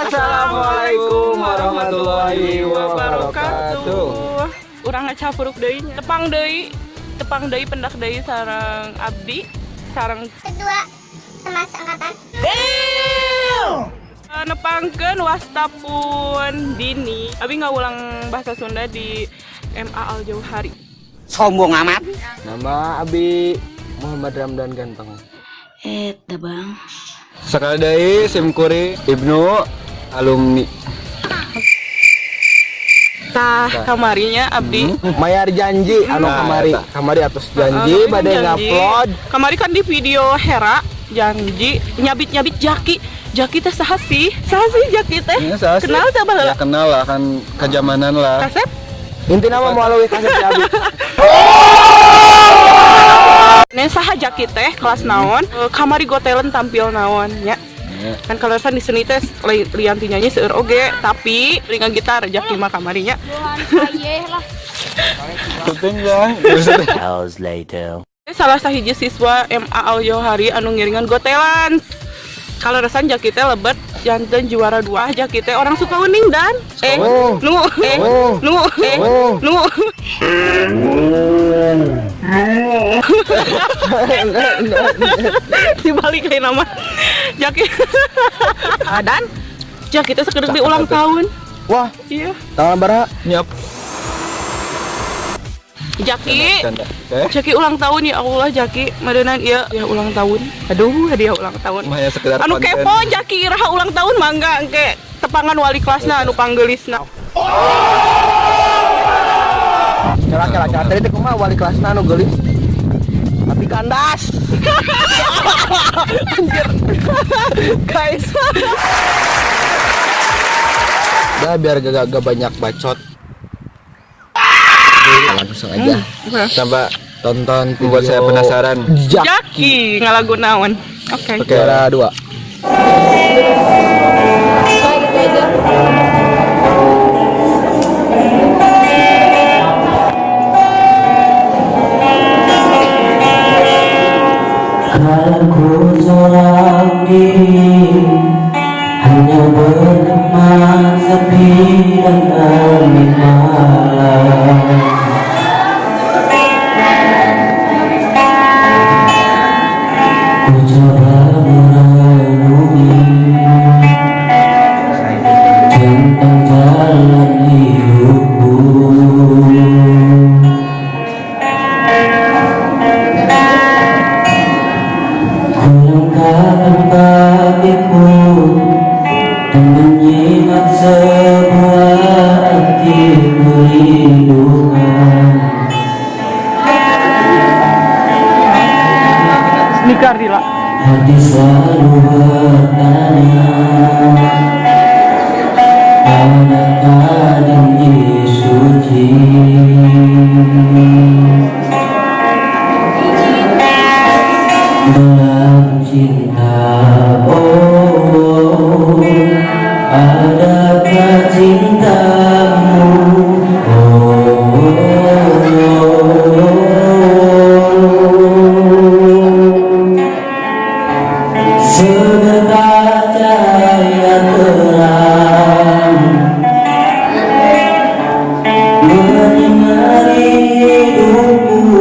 Assalamualaikum warahmatullahi wabarakatuh. Urang ngacapuruk deui nya. Tepang deui, tepang deui, pendak deui sareng abdi, sareng kedua teman seangkatan. Nepangkeun wasta pun Dini. Abi ngawulang bahasa Sunda di MA Al Jauhari. Sombong amat. Nama Abi Muhammad Ramdan Ganteng. Eh, dah, Bang. Sekali deui sim kuring Ibnu, alumni. Tah, kamarinya abdi Mayar janji anu Nah, kamari eta. Kamari atos janji Heeh, bade janji. ngupload. Kamari kan di video Hera janji nyabit-nyabit Jaki. Jaki teh saha sih? Saha sih Jaki teh? Ini saha sih? Kenal teh baheula? Ya kenal lah, kan kejamanan lah. Kasep? Intina mah moal leuwih kasep si abi. Nih, saha Jaki teh, kelas naon? Eh, kamari Got Talent tampil naon nya? Ya. Kan kalau di seni teh lian ti nyanyi seueur oge, tapi ringan gitar Jaki mah kamarinya. Penting ya. Hours later. Salah sahiji siswa MA Al Johari anu ngiringan Got Talent. Kalau resan Jaki teh lebet janten juara dua. Jaki teh orang Sukauning dan Oh. nu Oh. nu Oh. nu dibalik kayak nama Jaki. Ah, dan Jaki teh sekedar di ulang tahun. Wah, iya. tanggal berapa? Nyap. Jaki. Canda. Eh, Jaki ulang tahun, ya Allah, Jaki meureunan ieu ya ulang tahun. Aduh, hadiah ulang tahun. Mah ya sekedar Anu konten. kepo Jaki iraha ulang tahun, mangga engke tepangan wali kelasna anu panggelisna. Kela kela kela, tadi teh kumaha wali kelasna anu geulis? Tapi kandas. Anjir. Guys. Dah, biar gak banyak bacot. Langsung aja Tambah tonton video membuat saya penasaran. Jak Jaki ngalagu naon? Oke. Oke. Juara dua. Gitu aja. Kalau ku seorang diri, hanya berteman sepi dan hening malam. Ku coba merenungi tentang jalan hidupku. Ku langkahkan kakiku dan menyimak sebuah arti perlindungan. Nikah Dila. Hati selalu bertanya, adakah janji suci dalam cinta? Oh, adakah cintamu? Oh, oh, oh. Seberkas cahaya terang menyinari hidupku,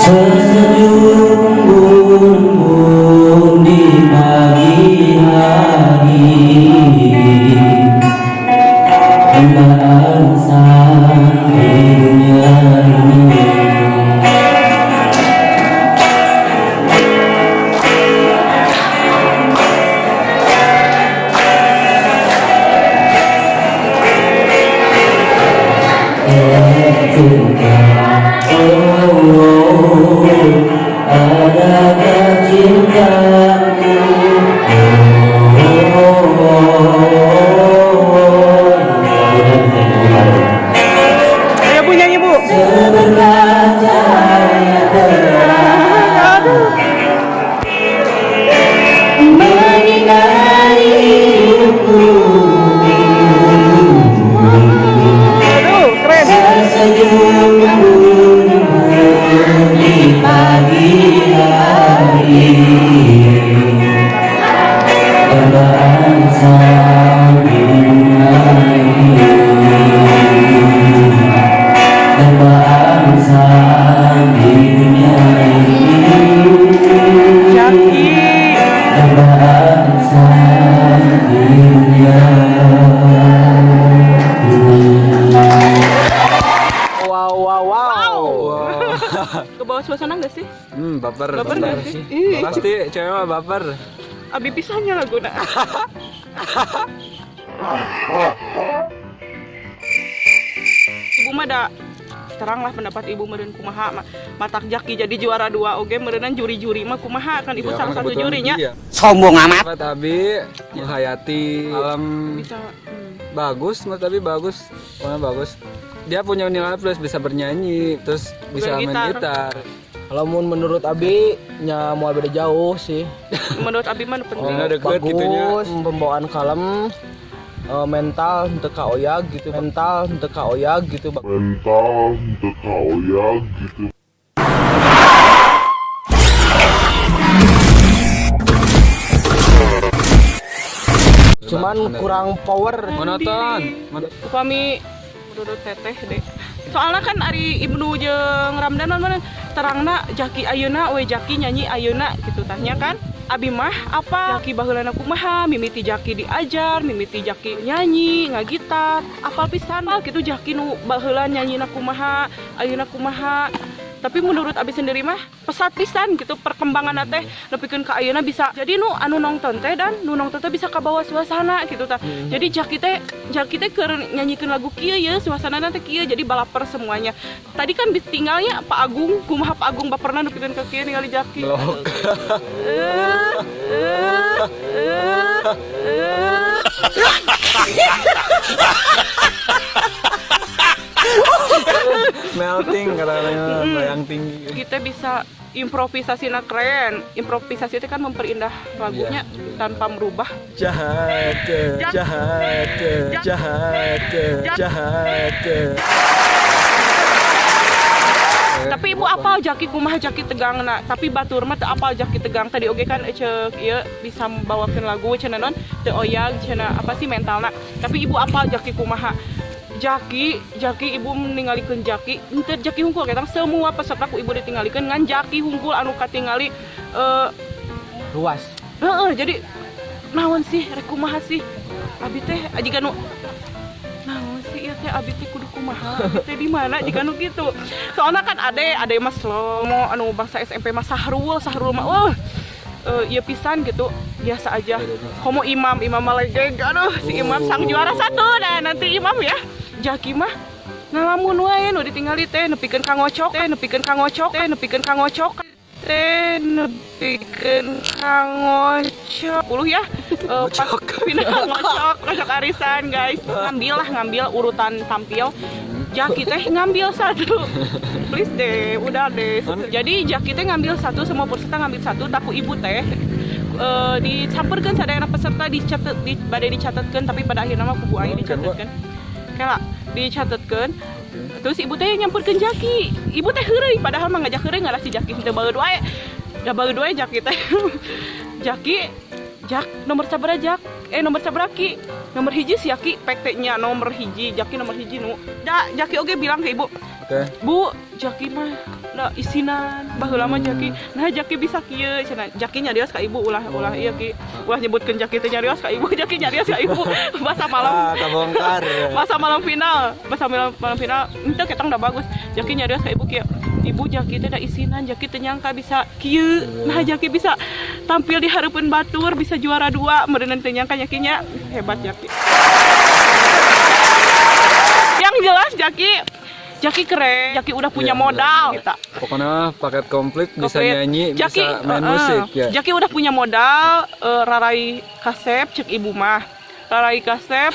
sesejuk embun di pagi hari, Hembaan di dunia ini. Cinta, oh, adakah cintaku? Oh, oh, oh. Ayo, Bu, nyanyi, Bu. Seberkas cahaya terang menyinari hidupku. Aduh. Baper. Baper nggak sih? Ih. Pasti cewek mah baper. Abi pisannya laguna. Ibu mah da terang lah pendapat ibu meureun kumaha matak Jaki jadi juara dua oge meureunan juri-juri mah kumaha kan ibu Ya, salah kan satu kebetulan jurinya. iya. Sombong amat. Pendapat Abi menghayati alam Bisa bagus, menurut Abi bagus, pokoknya bagus. Dia punya nilai plus, bisa bernyanyi, terus bisa main Bergitar. gitar. Kalau mun menurut Abi nya moal beda jauh sih. Menurut Abi mah nu penting. Karena deket bagus, gitunya. Pembawaan kalem, mental henteu kaoyag gitu, mental henteu kaoyag gitu. Mental henteu kaoyag gitu. Cuman kurang power. Monoton. Upami menurut teteh deh. Soalnya kan ari Ibnu jeung Ramdan mana terangna Jaki ayeuna we Jaki nyanyi ayeuna gitu tanya kan. Abi mah apa Jaki baheulana kumaha mimiti Jaki diajar mimiti Jaki nyanyi ngagitar apal pisan apal gitu Jaki nu baheula nyanyina kumaha ayeuna kumaha. Tapi menurut Abi sendiri mah pesat pisan gitu perkembangan teh nepikeun ka ayeuna bisa jadi nu anu nonton teh dan nu nonton teh bisa kabawa suasana gitu tah. Jadi Jaki teh keur nyanyikeun lagu kieu ye suasana teh kieu jadi balaper semuanya. Tadi kan tinggalnya Pak Agung, kumaha Pak Agung baperna nepikeun ka kieu ningali Jaki. Blok. Eh, eh, eh, eh. Melting katanya, bayang tinggi. Kita bisa improvisasi keren. Improvisasi itu kan memperindah lagunya Iya. tanpa merubah. Jahat, jahat, jahat, jahat. Tapi ibu apal Jaki kumaha Jaki tegangna, tapi batur mah teu apal Jaki tegang. Tadi oge kan ceuk ieu bisa membawakeun lagu cenah non teu oyag cenah apa sih mentalna. Tapi ibu apal Jaki kumaha. Jaki ibu meningalikeun Jaki, henteu Jaki hungkul ketang semua peserta ku ibu ditinggalikeun ngan Jaki hungkul anu katingali Luas. Heeh, jadi naon sih rek kumaha sih? Abi teh jiga nu naon sih ieu teh abi teh kudu kumaha? Abi teh di mana jiga nu kitu. Soalna kan ade mah slow anu bangsa SMP mah Sahrul mah wah ieu pisan gitu biasa aja. Komo Imam mah legeg aduh si Imam sang juara satu nah nanti Imam ya. Jaki mah ngalamun wae nu ditinggali teh nepikeun ka ngocok teh nepikeun ka ngocok teh nepikeun ka ngocok teh nepikeun ka ngocok 10 ya. Pas final ngocok arisan guys. Ngambil urutan tampil. Jaki teh ngambil satu. Please deh, udah deh. Jadi Jaki teh ngambil satu, semua peserta ngambil satu, taku ibu teh dicampurkeun sadayana peserta dicatet di bade dicatetkeun tapi pada akhirnya mah kubu aing dicatetkeun. Kela dicatetkeun. Terus ibu teh nyamperkeun Jaki. Ibu teh heureuy padahal mah ngajak heureuy ngalah si Jaki teu baeud wae. Da baeud wae Jaki teh. Jaki Jak nomor sabaraha Jak? Nomor sabaraha Ki? Nomor hiji si Jaki pek teh nya nomor hiji, Jaki nomor hiji nu. Da Jaki oge bilang ke ibu, Oke. Bu, Jaki mah da isinan baheula mah Jaki. Nah Jaki bisa kieu cenah. Jaki nyarios ka ibu ulah ulah ieu Ki. Ulah nyebutkeun Jaki teh nyarios ka ibu, Jaki nyarios ka ibu. Masa malam Ah, kabongkar. masa malam final, masa malam final itu ketang udah bagus. Jaki nyarios ka ibu kieu. Ibu Jaki teh da isinan, Jaki teu nyangka bisa kieu. Nah Jaki bisa tampil di hareupeun batur, bisa juara 2, meureun teu nyangka Jakinya. Hebat Jaki. Yang jelas Jaki keren, Jaki udah punya Iya, modal. bener. Kita. Pokoknya paket komplit, bisa Komplit. nyanyi, Jaki, bisa main musik ya. Jaki udah punya modal, rarai kasep cek ibu mah. Rarai kasep,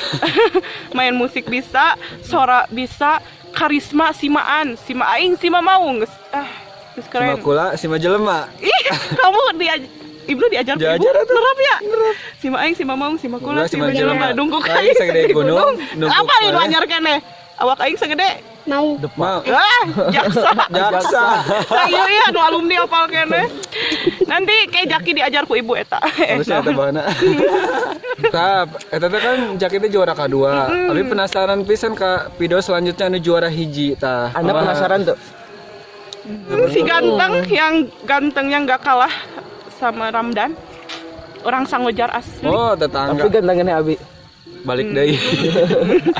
main musik bisa, sora bisa, karisma simaan, sima aing, sima maung. Geus, geus keren. Sima kula, sima jelema. Ih, kamu Ibnu diajar ku ibu? Diajar atuh. Nerap ya? Sima aing, sima maung, sima kula, sima jelema. Dungkuk Aing aing sagede gunung, dungkuk Apa nih nu maneh? anyar keneh? Awak aing segede Mau. Mau. Ah, jaksa. Jaksa. Nah, iya, nu alumni apal keneh. Nanti kayak Jaki diajar ku ibu eta. Harusnya eta bahana. Tap, eta teh kan Jaki teh juara kedua. Tapi penasaran pisan ka video selanjutnya anu juara hiji tah. Anda Kumaha? penasaran tuh? Si ganteng yang gantengnya nggak kalah sama Ramdan. Orang Sangojar asli. Oh, tetangga. Tapi gantengnya Abi. Balik deui.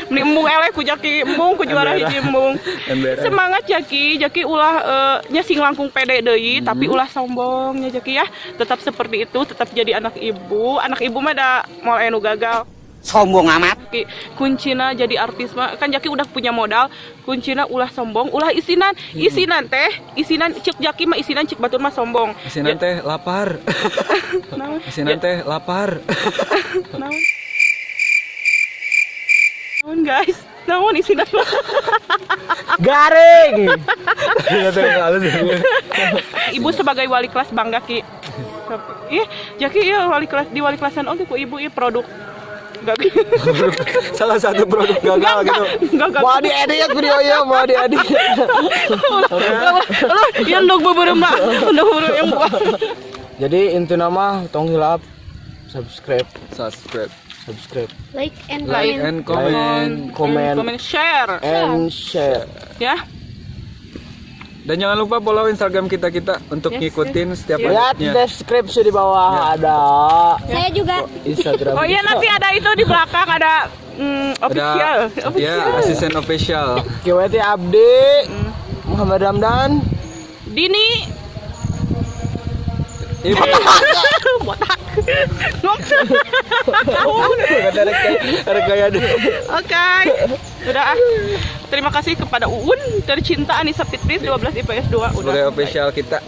Meni embung eleh ku Jaki, embung ku juara hiji embung. Emberan. Semangat Jaki, Jaki ulah nya sing langkung pede deui, tapi ulah sombong nya, Jaki, ya. Tetap seperti itu, tetap jadi anak ibu. Anak ibu mah da moal anu gagal. Sombong amat. Ki, kuncina jadi artis mah kan Jaki udah punya modal. Kuncina ulah sombong, ulah isinan. Isinan teh, isinan cek Jaki mah, isinan cek batur mah sombong. Isinan teh lapar. Naon? Isinan teh lapar. Naon? Naon, guys? Naon isinan? Garing. Iya teh halus. Ibu sebagai wali kelas bangga, Ki. Ih, Jaki iya wali kelas, di wali kelasan oke ku ibu, iya produk. Enggak. Salah satu produk gagal gitu. Enggak. Mau diedit video ya, mau diedit. Ulah, ya ndog beubeureuh mah. Ndog beubeureuh yang buah. Jadi intina mah tong hilap subscribe, Subscribe, subscribe, Like and like comment. and comment. comment, Comment, share. and share. Ya. Dan jangan lupa follow Instagram kita kita untuk Yes, ngikutin setiap Lihat update-nya. deskripsi di bawah ada Saya juga. Instagram. Oh iya, nanti ada itu di belakang ada official. Ada ya, asisten official. KWT Abdi, Muhammad Ramdan. Dini. Ibu. Botak. Ada kayak ada. Oke. Udah ah. Terima kasih kepada Uun tercinta Anissa Fitris 12 IPS 2 udah. Sebagai official kita.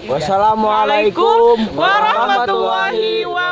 Wassalamualaikum warahmatullahi wabarakatuh.